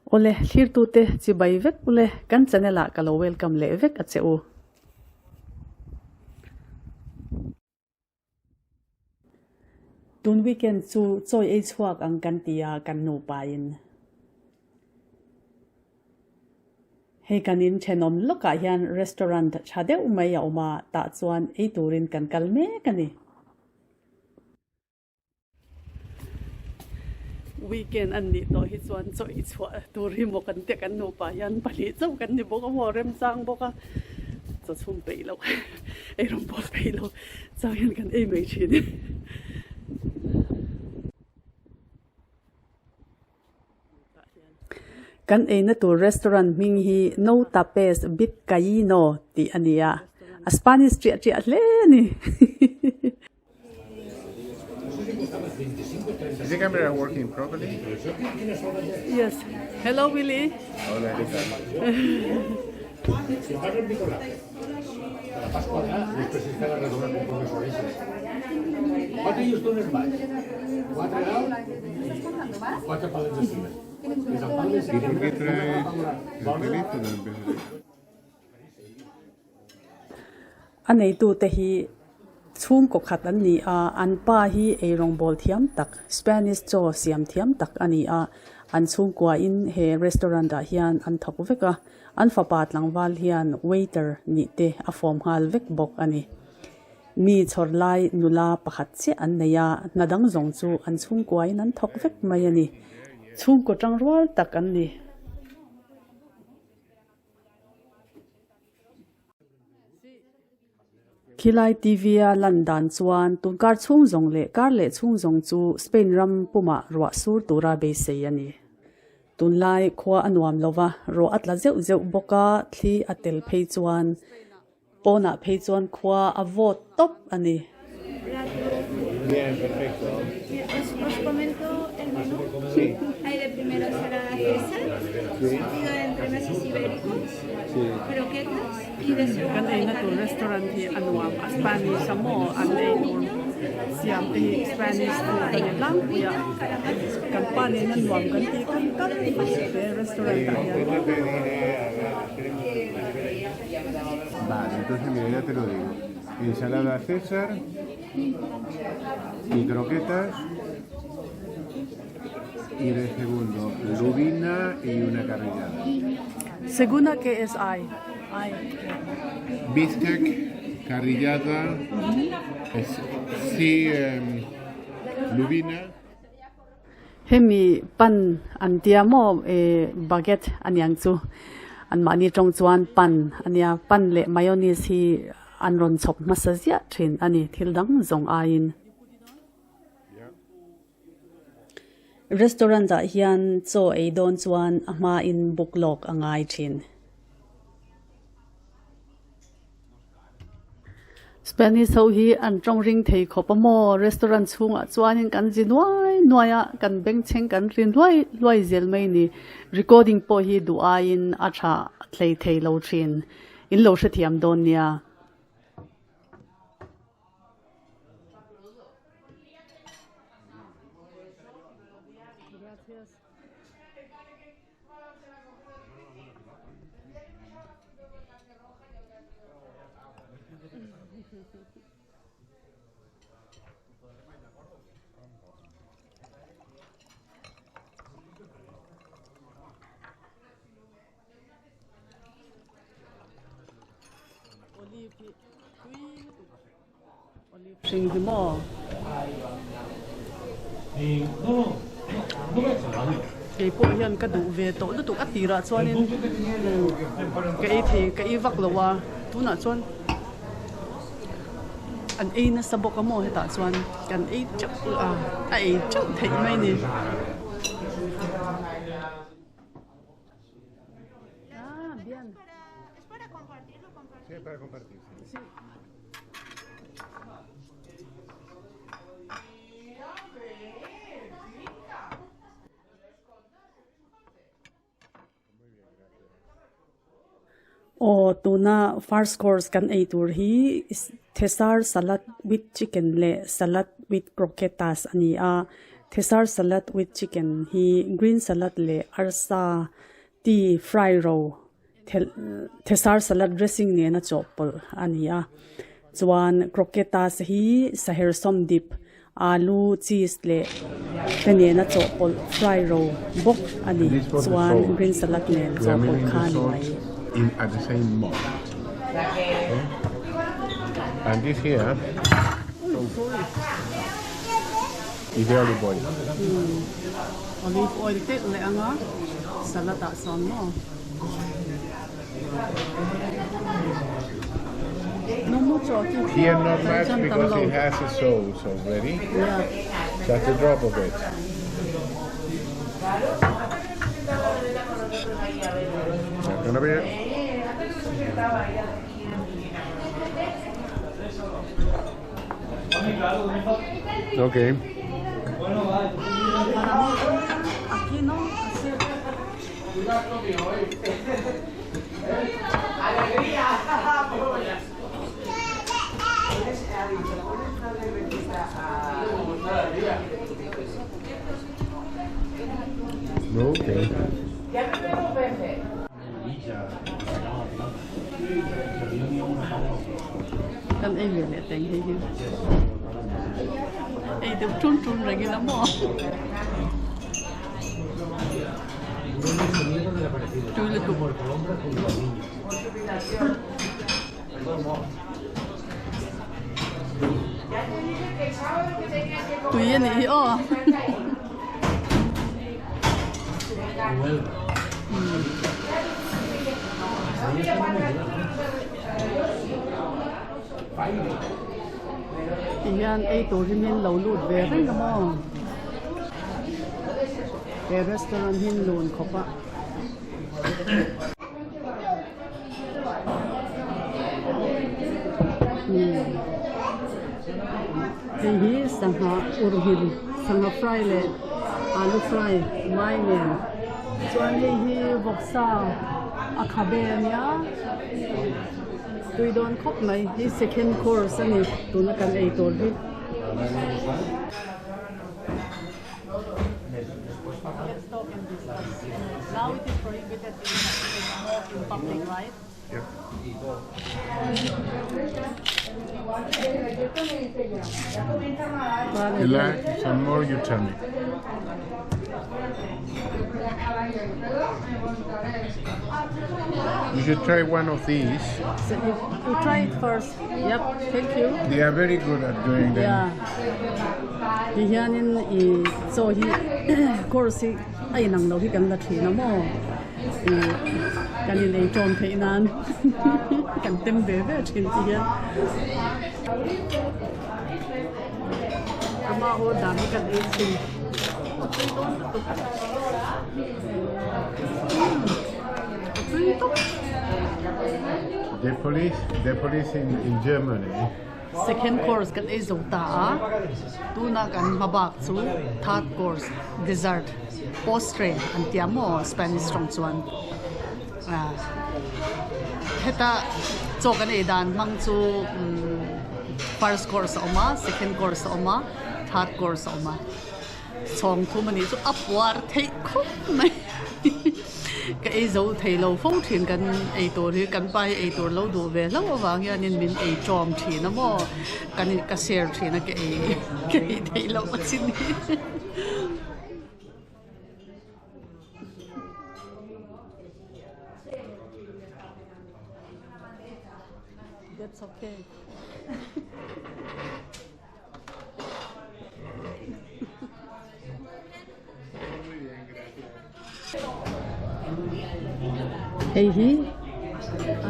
Awle, thlirtute chibai vek ule, kan channel ah ka lo welcome leh vek a che u. Tun weekend chu chawi ei chhuak ang kan ti a kan nupa in. Hei kan in thenawm lawkah hian restaurant tha deuh mai a awm a, tah chuan ei turin kan kal mek a ni. Weekend an nih tawh hi chuan chaw i chhuah tur hi maw kan tia kan nupa hian pahnih chauh kan ni bawk a maw remchang bawk a chaw chhum peih loh eirawng bawl peih loh chang hian kan ei mai thin. Kan eina tur restaurant hming hi No Tapes Bitcaino tih a ni a, a Spanish ṭiah ṭiah hle a ni. Is the camera working properly? Yes. Hello, Willie. Hola, ¿qué tal? ¿Y por qué traes el teléfono en vez de...? A neitute hi chhungkaw khat an ni a, an pa hi eirawngbawl thiam tak Spanish chaw siam thiam tak a ni a, an chhungkuain he restaurant ah hian an thawk vek a, an fapa tlangval hian waiter nih te a fawm nghal vek bawk a ni. Mi chhawr lai nula pakhat chiah an nei a, hna dang zawng chu an chhungkuain an thawk vek mai a ni. Chhungkaw tangrual tak an ni. Khilai TV a lan dan chuan tun kar chhung zawng leh kar leh chhung zawng chu Spain ram pumah ruah sur tura beisei a ni. Tunlai khua a nuam lo va, ruah a tla zeuh zeuh bawk a, thli a tel phei chuan pawnah phei chuan khua a vawt tawp a ni. Bien, perfecto. Os, os comento el menú. Sí. Hay de primero ensalada César, Sí. surtido de entremeses ibéricos, Sí. croquetas y de Kan segundo eina tur restaurant hi a nuam a Spanish a maw an ei tur siam te hi Spanish food a ni tlangpui a kan pa nen a nuam kan tih kan kal he restaurant ah hian. Vale, entonces mira, ya te lo digo. Ensalada César y croquetas. Y de segundo, lubina y una carrillada. Segunda que es hay? Hay. Bistec, carrillada, es, sí, eh, lubina. Hemi pan an tia maw eh baguette aniang chu anmahni tawng chuan pan ania pan leh mayonnaise hi an rawn chhawp hmasa ziah thin a ni thil dang zawng aiin. Restaurant ah hian chaw ei dawn chuan a hmain book lawk a ngai thin. Spanish ho hi an tawng ring thei khawp a maw restaurant chhungah chuanin kan zi nuai nuai a kan bengchheng kan ri hluai hluai zel mai a ni recording pawh hi duh aiin a tha thlei thei lo thin in lo hrethiam dawn nia. Olive hi tui lutuk olive hring hi maw. Kei pawh hian ka duh ve tawh lutuk a tirah chuanin ka ei thei ka ei vak lo a tunah chuan an ei nasa bawk a maw hetah chuan kan ei teuh a a ei teuh theih mai a ni. Ah, bien. Sí, para compartir. Sí. Aw tuna first course kan ei tur hi thesar salad with chicken leh salad with croquetas a ni a. Caesar salad with chicken hi green salad leh arsa ti fry ro Caesar salad dressing nena chawhpawlh a ni a chuan croquetas hi saherhsawm dip alu cheese leh te nena chawhpawlh fry ro bawk a ni chuan green salad nen chawhpawlh kha a ni mai. Olive oil telh leh anga salad ah sawn maw. No mucho chu Here not kan much chan tam because lo. it has a sauce already. Yeah. Just a drop of it. That's gonna be it. Okay. Aquí no, así. Okay. Kan ei ve leh teng hei hi. Ei deuh ṭun ṭun reng ila maw? Tui lutuk. Tui a nih hi aw. Ti hian ei tur hi min lo lut ve reng a maw? He restaurant hi lun khawp a. Hei hi sangha urhil sangha fry leh alu fry mai nen chuan hei hi vawksa a khabe a nia tui dawn khawp mai hi second course a ni tuna kan ei tur hi. Now it is prohibited to smoke in public, right? Yep. You like some more, you tell me. You should try one of these. So you, you try it first. Yep, thank you. They are very good at doing them. Yeah. Ti hianin i chaw hi course hi a inang lo hi kan la thin a maw i kan in ei tawm theih nan kan tem ve ve thin ti hian ama aw dan hi kan ei thin a tui dawn lutuk a tui tawp. The police, the police in, in Germany Second course kan ei zo ta a, tuna kan hma bak chu third course dessert postre an tia maw Spanish tawng chuan ah heta chaw kan ei dan hmang chu umm first course a awm a second course a awm a third course a awm a. Chhawng thum a nih chu a puar theih khawp mai ka ei zo thei lo fo thin kan ei tur hi kan pa hi ei tur lo duh ve hlauh avang hianin min ei tawm thin a maw kan ka share thin a ka ei ka ei theih loh a chin hi. That's okay. Hei hi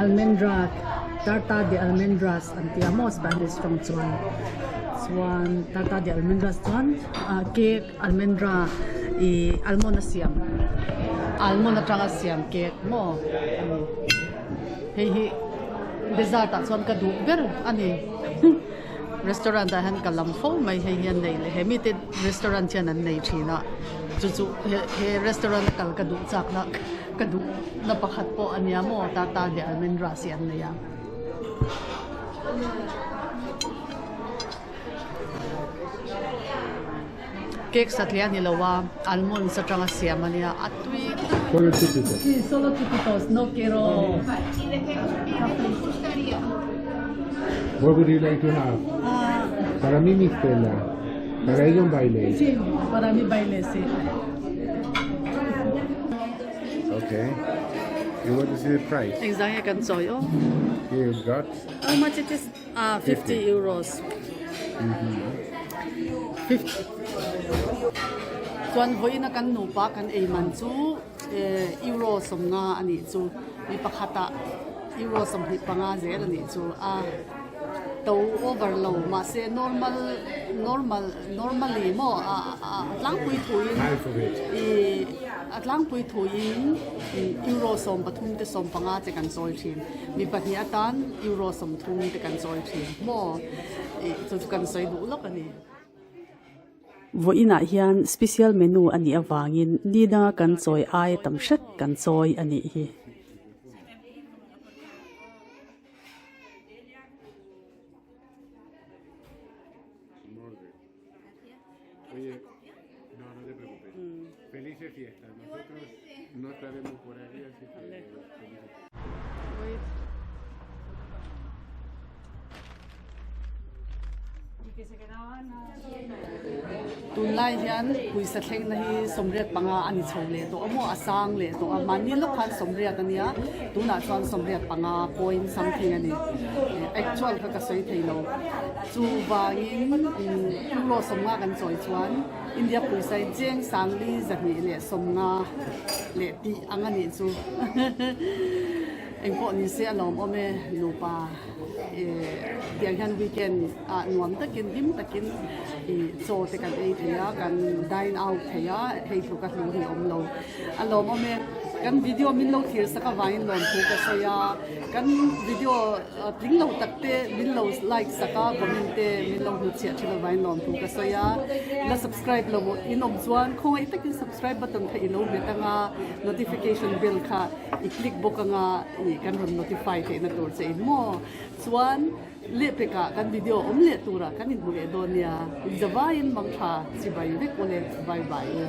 almendra tarta de almendras an tih a maw spanish tawng chuan chuan tarta de almendras chuan ah cake almendra ih almond a siam almond atanga siam cake maw a ni hei hi dessert ah chuan ka duh ber a ni. Restaurant ah hian ka lam fo mai hei hian nei leh he mite restaurant hian an nei thin a chu chu he he restaurant a kal ka duh chak na ka duh na pakhat pawh a nia maw tata leh almendras hi an nei a. Cake satliah a ni lo a, almonds atanga siam a nia, a tui Solo chiquitos. Si, solo chiquitos, no quiero. What would you like to have? Para mí mistela. Para ella un baile. Si, para mí baile, si. Okay. You want to see the price? Engzah nge kan chawi aw? You've got How much it is? Ah, 50 euros. Chuan vawiina kan nupa kan ei man chu euro sawmnga a nih chu. Mi pakhatah euro 25 zel a nih chu. A to over lo mahse normal normal normally maw a tlangpui thuin ih a tlangpui thuin euro 13 te 15 che kan chawi thin. Mi pahnih atan euro 30 te kan chawi thin maw ih chu chu kan sawi duh lawk a ni. Vawiinah hian special menu a nih avangin ni danga kan chawi aia tam hret kan chawi a nih hi. Tunlai hian pawisa thlengna hi 85 a ni chho leh tawh a maw a sang leh tawh a mahni lawk khan 80 a nia tunah chuan 85 point something a ni actual kha ka sawi thei lo chuvangin euro 50 kan chawi chuan India pawisa hi cheng sangli 250 leh tih ang a nih chu engpawh ni se a lawmawm e nupa. Tiang hian weekend ah nuam takin hlim takin ih chaw te kan ei thei a, kan dine out thei a, hei tluk a hlu hi a awm lo. A lawmawm e, kan video min lo thlir sak avangin lawmthu ka sawi a, kan video tling lo tak te min lo like sak a, comment te min lo hnutchhiah thin avangin lawmthu ka sawi a, la subscribe lo in awm chuan khawngaih takin subscribe button kha i lo hmet anga notification bell kha I click bawk anga ih kan rawn notify theihna tur che in maw? Chuan lehpekah kan video awm leh turah kan inhmu leh dawn nia. Zavaiin mangtha chibai vek ule. Bye bye u.